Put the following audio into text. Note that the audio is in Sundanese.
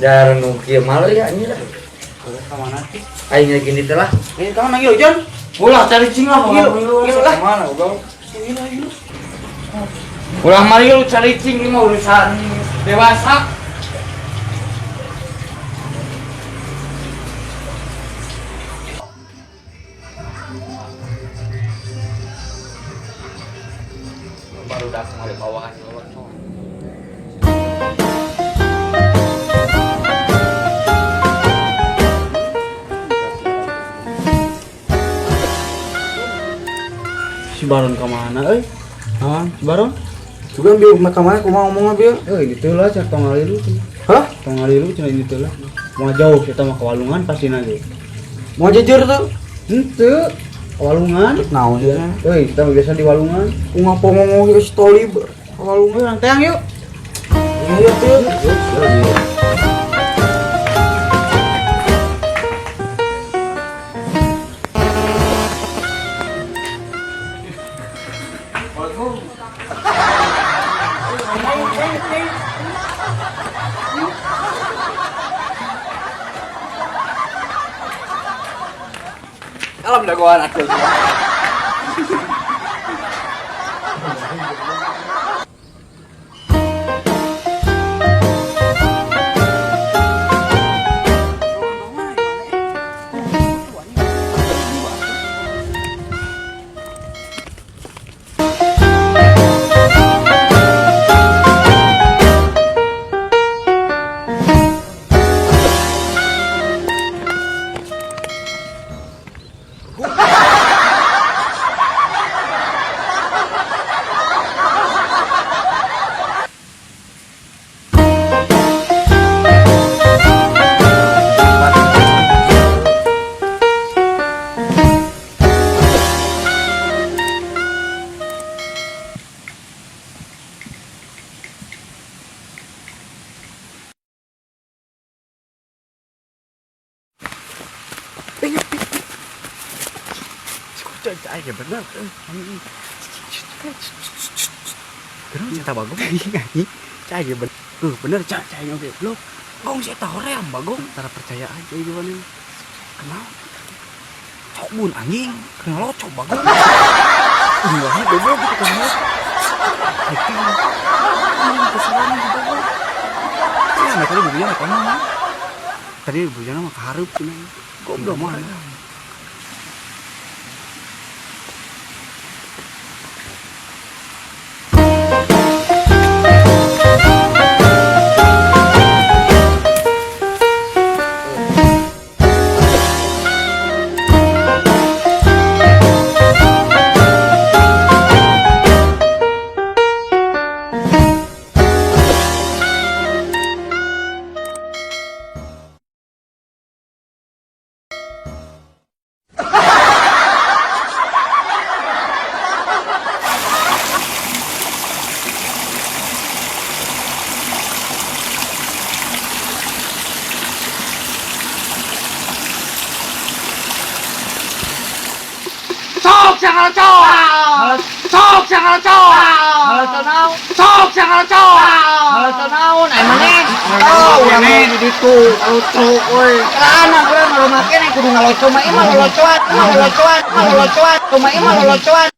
Jarang nu kieu malu ya anjing lah. Ka mana sih? Aing lagi di lah. Eh, kamu manggil John? Ulah cari cing lah, Ilu, ulah ilu lah. Mana goblok? Ulah mari lu cari cing ini mah urusan dewasa. Baru datang oleh bawahan lo. Si Baron ke mana euy? Naon, si Baron? Juga bieu ka mana kumaha ngomongna bieu? Eh, ini teh lah cek tong ngalilu cenah. Hah? Tong ngalilu cenah ini teh lah. Mau jauh kita mah ke walungan pasti nanti. Mau jejer tuh? Henteu, ke walungan. Naon sih? Euy, kita mah biasa di walungan. Ngapa ngomong ke si Tolib? Walungan. Euy, urang teang yuk. Iya tuh. Alam dagoan aku. Bener. Kenapa cerita bagong? Cai bener. Bener cai cai oge blok. Gong saya tahu hoream bagong. Tara percaya aja itu mana. Kenapa? Cok bun anjing, kenal locok bagong. Enggak, goblok gitu kan. Anjing kesalahan bagong. Ya, nah tadi bubunya mah kana. Tadi bubunya mah kahareup cenah. Goblok mah. Cok jangan cok. Cok jangan cok. Cok jangan cok. Naon ai maneh? Oh, urang di ditu lucu euy. Anak urang mah make nih kudu ngaloco mah ieu mah lolocoan, mah lolocoan, mah lolocoan, mah ieu mah lolocoan.